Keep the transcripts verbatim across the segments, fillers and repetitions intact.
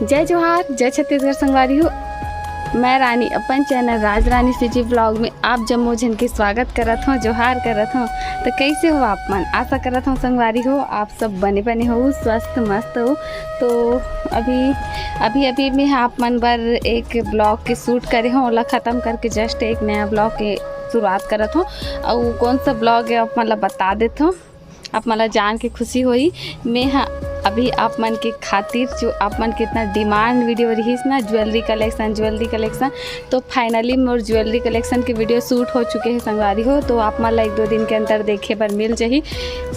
जय जोहार, जय छत्तीसगढ़ संगवारी हो। मैं रानी अपन चैनल राज रानी सीजी ब्लॉग में आप जम्मो झन के स्वागत करत हूँ, जोहार करत हूँ। तो कैसे हो आप मन? आशा करत हूँ संगवारी हो आप सब बने बने हो, स्वस्थ मस्त हो। तो अभी अभी अभी मैं आप मन बर एक ब्लॉग के शूट करे हूँ, ओला ख़त्म करके जस्ट एक नया ब्लॉग के शुरुआत करत हूँ। और कौन सा ब्लॉग है आप मन ला बता देत हूँ, आप मन ला जान के खुशी होई। मैं हा अभी आप मन के खातिर जो आप मन के इतना डिमांड वीडियो रहिस ना, ज्वेलरी कलेक्शन, ज्वेलरी कलेक्शन, तो फाइनली मोर ज्वेलरी कलेक्शन के वीडियो शूट हो चुके हैं संगवारी हो। तो आप मन ला एक दो दिन के अंदर देखे बर मिल जाही।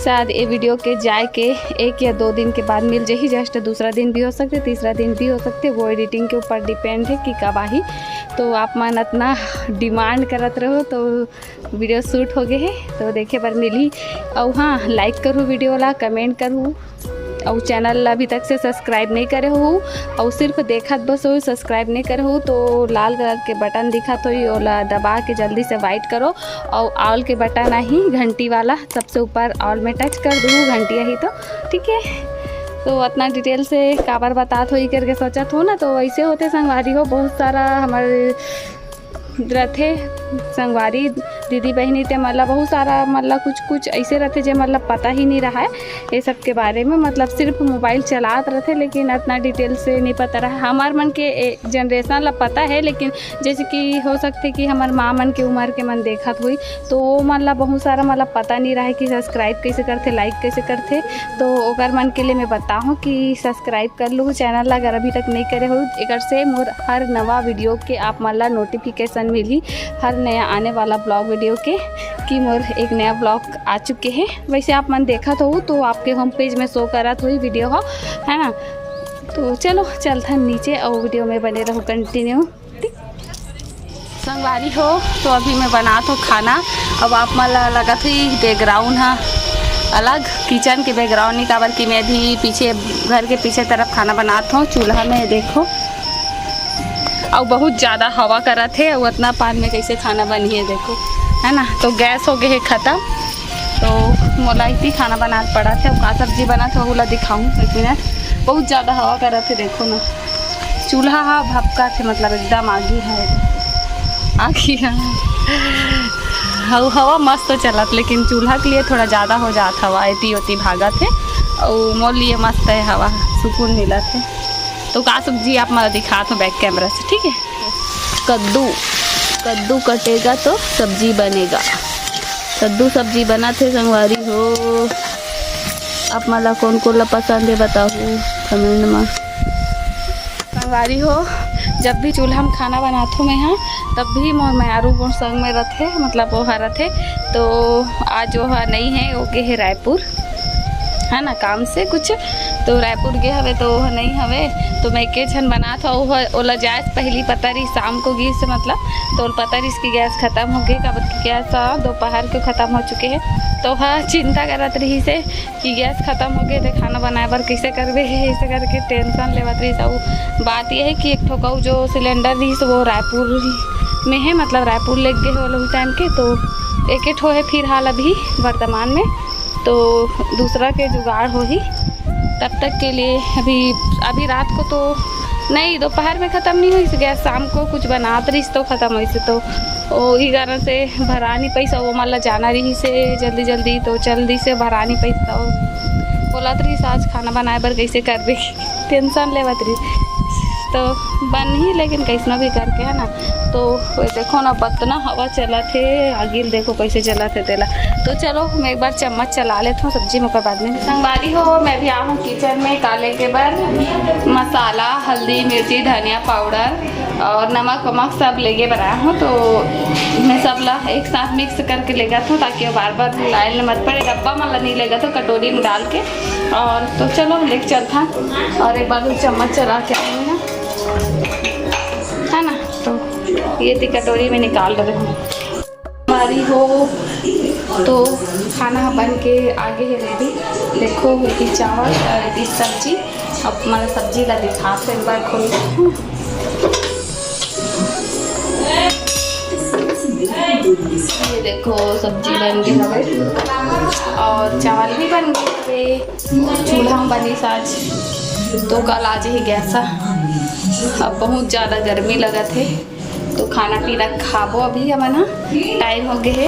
शायद ये वीडियो के जाए के एक या दो दिन के बाद मिल जाही, जस्ट दूसरा दिन भी हो सकते, तीसरा दिन भी हो सकते, वो एडिटिंग के ऊपर डिपेंड है कि कब आही। तो आप मन इतना डिमांड करत रहो तो वीडियो शूट हो गए है, तो देखे बर मिली। और हाँ, लाइक करू वीडियो ला, कमेंट करू, और चैनल ला अभी तक से सब्सक्राइब नहीं करे हो और सिर्फ देखत बस हो, सब्सक्राइब नहीं करे हो, तो लाल कलर के बटन दिखत होई, ओला दबा के जल्दी से वाइट करो और ऑल के बटन आही घंटी वाला, सबसे ऊपर ऑल में टच कर दू, घंटी आही तो ठीक है। तो इतना डिटेल से काबर बतात होई करके सोचत हो ना, तो वैसे होते संगवारी हो, बहुत सारा हमारे रथे संगवारी दीदी बहिनी ते मन ला बहुत सारा मन ला कुछ कुछ ऐसे रथे जे मन ला पता ही नहीं रहा है ये सब के बारे में, मतलब सिर्फ मोबाइल चलात रथे लेकिन इतना डिटेल से नहीं पता रहा। हमार मन के जनरेशन ला पता है लेकिन जैसे कि हो सकते कि हमार माँ मन के उम्र के मन देखत हुई तो वो मन ला बहुत सारा मतलब पता नहीं रहा है कि सब्सक्राइब कैसे करते, लाइक कैसे करते। तो ओकर मन के लिए मैं बताऊँ कि सब्सक्राइब कर लू चैनल ला अगर अभी तक नहीं करे हो। एकर से मोर हर नवा वीडियो के आप मन ला नोटिफिकेशन मिली, हर नया आने वाला ब्लॉग वीडियो के कि मोर एक नया ब्लॉग आ चुके हैं। वैसे आप मन देखत हो तो आपके होम पेज में शो करत हुई वीडियो हो, है ना। तो चलो चलथन नीचे और वीडियो में बने रहो कंटिन्यू। संगवारी हो, तो अभी मैं बनात हो खाना। अब आप मन ला लगत हुई बैकग्राउंड हा अलग, किचन के बैकग्राउंड नहीं, काबर कि मैं भी पीछे घर के पीछे तरफ खाना बनात हूँ चूल्हा में। देखो, और बहुत ज़्यादा हवा करत है, और उतना पान में कैसे खाना बनी है देखो, है ना। तो गैस हो गए है ख़त्म, तो मोला इतनी खाना बना के पड़ा थे। अब का सब्जी बना था, ओला दिखाऊँ एक मिनट। बहुत ज़्यादा हवा करत है, देखो ना, चूल्हा हा भपका थे, मतलब एकदम आगी है, आगी है। हव-, हवा मस्त चलत, लेकिन चूल्हा के लिए थोड़ा ज़्यादा हो जात हवा, एती ओती भागत है। और मोर लिए मस्त है हवा, सुकून मिलत है। तो का सब्जी आप मला दिखात हो बैक कैमरा से, ठीक है। कद्दू, कद्दू कटेगा तो सब्जी बनेगा। कद्दू सब्जी बनत हे संगवारी हो। आप मन ला कोन कोन ला पसंद हे बताहू कमेंट मा। संगवारी हो, जब भी चूल्हा में खाना बनाथो मैं हा, तब भी मोर मयारू मोर संग में रथे, मतलब वो हा रथे। तो आज वो हा नहीं है, वो गे हे रायपुर, है ना, काम से कुछ, तो रायपुर गे हवे, तो वो नहीं हवे। तो मैं एके झन बनात हव, वो ओला जाए से पहली पता रही शाम को गिस, मतलब तो ओला पता रही कि गैस खत्म हो गए, काबर कि गैस ह दोपहर के खत्म हो चुके है। तो वह चिंता करत रही से कि गैस खत्म हो गए, तो खाना बनाए बर कैसे करबे, ऐसे करके टेंशन लेवत रही। तो बात यह है कि एक ठो कऊ जो सिलेंडर रही वो रायपुर में है, मतलब रायपुर ले गए वो लोग टाइम के, तो एक ठो है फिलहाल अभी वर्तमान में। तो दूसरा के जुगाड़ होही। तब तक के लिए अभी, अभी रात को तो नहीं, दोपहर में ख़त्म नहीं होइस गैस, शाम को कुछ बनात रहिस तो ख़त्म होइस। तो ओही कारण से भरा नहीं पाइस, वो मन ला जाना रहिस जल्दी जल्दी, तो जल्दी से भरा नहीं पाइस। तो बोलत रहिस आज खाना बनाए बर कैसे करबे, टेंशन लेवत रहिस। तो बनही, लेकिन कैसनो भी करके, है ना। तो देखो ना, बतना हवा चलत हे, आगी ल देखो कैसे जलत हे तेला। तो चलो, मैं एक बार चम्मच चला लेत हूँ सब्जी में, ओकर बाद में। संगवारी हो, मैं भी आ हूँ किचन में का लेके बर, मसाला, हल्दी, मिर्ची, धनिया पाउडर और नमक वमक सब लेके बर आया हूँ। तो मैं सब ला एक साथ मिक्स करके लेगत हूँ, ताकि वो बार बार लाइन में मत पड़े। डब्बा में ला नहीं लेगत हूँ, कटोरी में डाल के। और तो चलो, लेके चलता और एक बार चम्मच चला के आऊँ ना, है ना। तो ये थी कटोरी में निकाल रहे हूँ। हमारी हो तो खाना बन के आगे है रेडी। देखो, ये थी चावल और ये थी सब्जी। अब हमारा सब्जी ला दिखाते एक बार खोल के। ये देखो, सब्जी बन गई हवे और चावल भी बन गए हवे। चूल्हा में बनी साज। तो कल आ जाही गैस ह। अब बहुत ज्यादा गर्मी लगत हे, तो खाना पीना खाबो अभी हमन ह। टाइम हो गए हे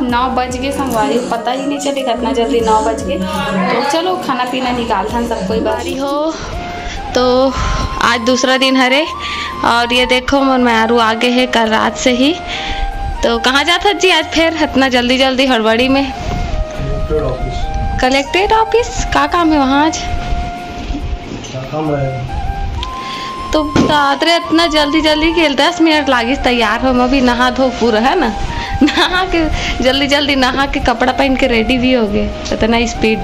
नौ बज गए संगवारी, पता ही नहीं चले कितना जल्दी नौ बज गए। तो चलो खाना पीना निकालथन सब कोई बारी हो। तो आज दूसरा दिन हरे और ये देखो मोर मेहरू आगे हे कल रात से ही। तो कहाँ जात हस जी आज फिर इतना जल्दी जल्दी हड़बड़ी में? Collectorate office. कलेक्ट्रेट ऑफिस का काम है वहाँ आज? क्या काम रहेगा? तो रात रे इतना जल्दी जल्दी के दस मिनट लागिस तैयार हो, मैं भी नहा धो पूरा है ना, नहा के जल्दी जल्दी नहा के कपड़ा पहन के रेडी भी हो गए, इतना स्पीड।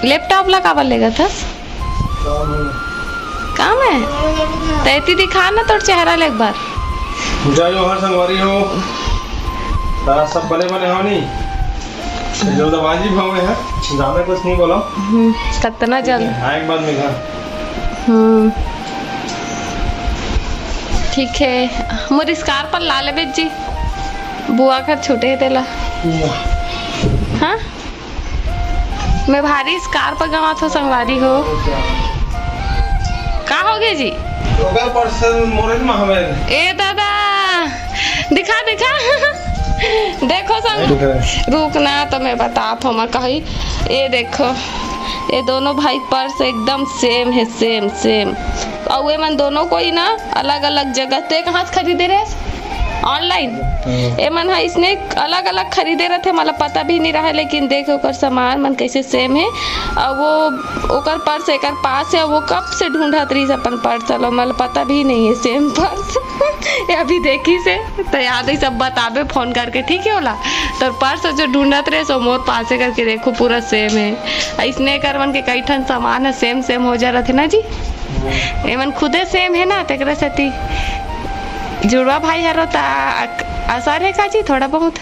लैपटॉप ला काबर लेगत हस? काम है। काम है? तो एती दिखा ना तोर चेहरा ले एक बार। जय जोहार संगवारी हो। तारा सब बने बने हो नी? जल्दबाजी भावे है, ज्यादा कुछ नहीं बोला। हम्म, कितना जल्द। हाँ, एक बार में घर। हम्म, ठीक है। मोर स्कार्फ ला लेबे जी, बुआ कर छूटे हे तेला। हाँ, मैं भारी स्कार्फ गंवात हो संगवारी हो। का हो गए जी? ओकर पर्स मोरे में हवे। ए दादा, दिखा, दिखा। देखो संग, रुक ना, तो मैं बतात हो, मैं कही, ये देखो, ये दोनों भाई पर्स एकदम सेम है, सेम, सेम। और ये मन दोनों कोई ना अलग-अलग जगह, ते कहाँ से खरीदे रहे? ऑनलाइन। हाँ। ए मन हा इसने अलग-अलग खरीदे रहथे, मतलब पता भी नहीं रहा, लेकिन देख ओकर सामान मन कैसे सेम है। और वो ओकर पर्स एकर पास है, वो कब से ढूंढत रहीस अपन पर्स ला, मतलब पता भी नहीं है सेम पर्स। ये अभी देखिस हे, तो याद है सब बताबे फोन करके, ठीक है ओला। तोर पर्स जो ढूंढत रहे सो मोर पास है करके, देखो पूरा सेम है। इसने कर मन के कई ठन सामान है सेम सेम हो जा रहे थे ना जी। एमन खुदे सेम है ना, तेकरे सेती जुड़वा भाई हरो ता अक-, असर है का जी थोड़ा बहुत?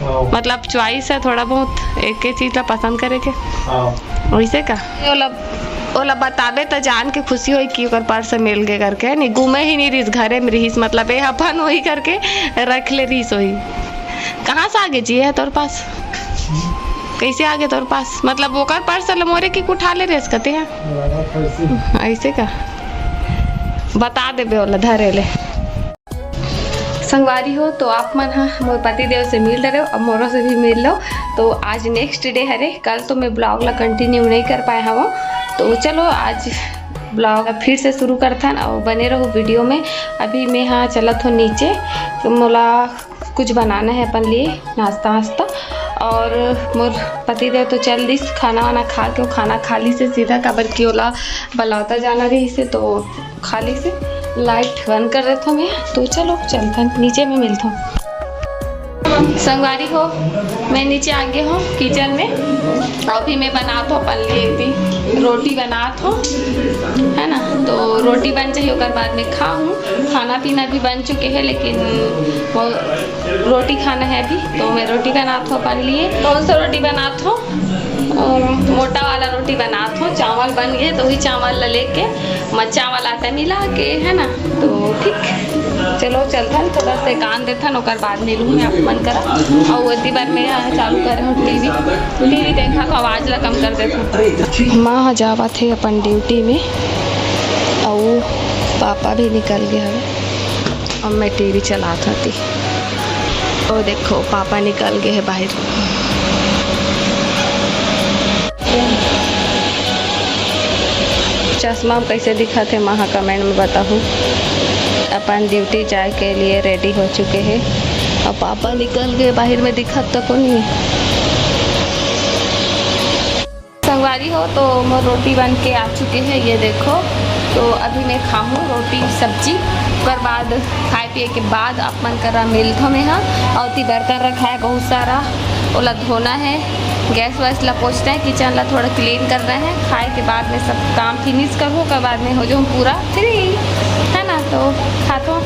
हाँ। मतलब चॉइस है थोड़ा बहुत, एक एक चीज ला पसंद करे के। हाँ। वैसे का? ओला, ओला बताबे त जान के खुशी होई कि ओकर पर्स मिल गे करके, नहीं गुमे ही नहीं रहीस, घरे में रहीस, मतलब ए अपन होई करके रख ले रहीस होई। कहाँ से आगे जी है तोर पास? कैसे आगे तोर पास? मतलब ओकर पर्स ल मोरे की उठा ले रेस कते हैं? हाँ, कैसे? ऐसे का? बता देबे ओला धरे ले। संगवारी हो, तो आप मन ह मोर पति देव से मिल डरे हो, अब मोरो से भी मिल लो। तो आज नेक्स्ट डे हरे, कल तो मैं ब्लॉग ला कंटिन्यू नहीं कर पाए हवं। तो चलो आज ब्लॉग फिर से शुरू करथन और बने रहो वीडियो में। अभी मैं हाँ चलत हो नीचे, तो मोला कुछ बनाना है अपन लिए नाश्ता वास्ता। और मोर पति देव तो चल दिस खाना वाना खा के, वो खाना खा लिस हे सीधा, काबर कि ओला बलौदा जाना रहीस हे तो खा लिस हे। लाइट बंद कर देथो मैं, तो चलो चलथन नीचे में मिलथो। संगवारी हो, मैं नीचे आ गए हूँ किचन में। अभी मैं बनात हूँ अपन लिए एक दिन रोटी बनात हूँ, है ना। तो रोटी बन जाही, ओकर बाद में खाहूँ। खाना पीना भी बन चुके हैं, लेकिन वो रोटी खाना है अभी, तो मैं रोटी बनात हूँ अपन लिए। कौन सा रोटी बनात हूँ? अ, मोटा वाला रोटी बनात हूँ। चावल बन गए तो वही चावल ला लेके मच्छा वाला आटा मिला के, है ना। तो ठीक, चलो चलथन, थोड़ा से कान देथन, ओकर बाद मिलूँ मैं आप मन करा। और ओती बार मैं चालू करे हूँ टीवी, टीवी देखा तो आवाज ला कम कर देथन। माँ ह जावत हे अपन ड्यूटी में, अउ पापा भी निकल गए हवे। अब मैं टीवी चलात हती। ओ देखो, पापा निकल गए हैं बाहर। चश्मा में कैसे दिखत हे, महा कमेंट में बताहू। अपन ड्यूटी जाए के लिए रेडी हो चुके हैं। अब पापा निकल गए बाहर में, दिखत तको नहीं। संगवारी हो, तो मोर रोटी बन के आ चुके हैं, ये देखो। तो अभी मैं खाहूँ रोटी सब्जी, ओकर बाद खाए पिए के बाद आप मन करा मिलथो मैं हा। और ती बर्तन रखा है बहुत सारा, ओला धोना है, गैस वैस ला पोछना है, किचन ला थोड़ा क्लीन करना है। खाए के बाद में सब काम फिनिश करूँ, ओकर बाद में हो जाऊँ पूरा फ्री, है ना। तो खाथो,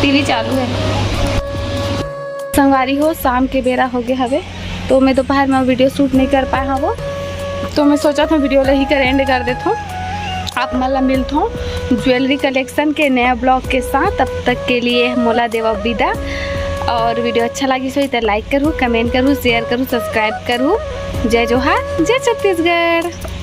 टीवी चालू है। संगवारी हो, शाम के बेरा हो गए हवे, तो मैं दोपहर में वीडियो शूट नहीं कर पाए हवो, तो मैं सोचा था वीडियो ला ही कर एंड कर देता हूँ। आप मन ला मिलता हूँ ज्वेलरी कलेक्शन के नया ब्लॉग के साथ। तब तक के लिए मोला देवा विदा। और वीडियो अच्छा लगी सो तो लाइक करूँ, कमेंट करूँ, शेयर करूँ, सब्सक्राइब करूँ। जय जोहार, जय छत्तीसगढ़।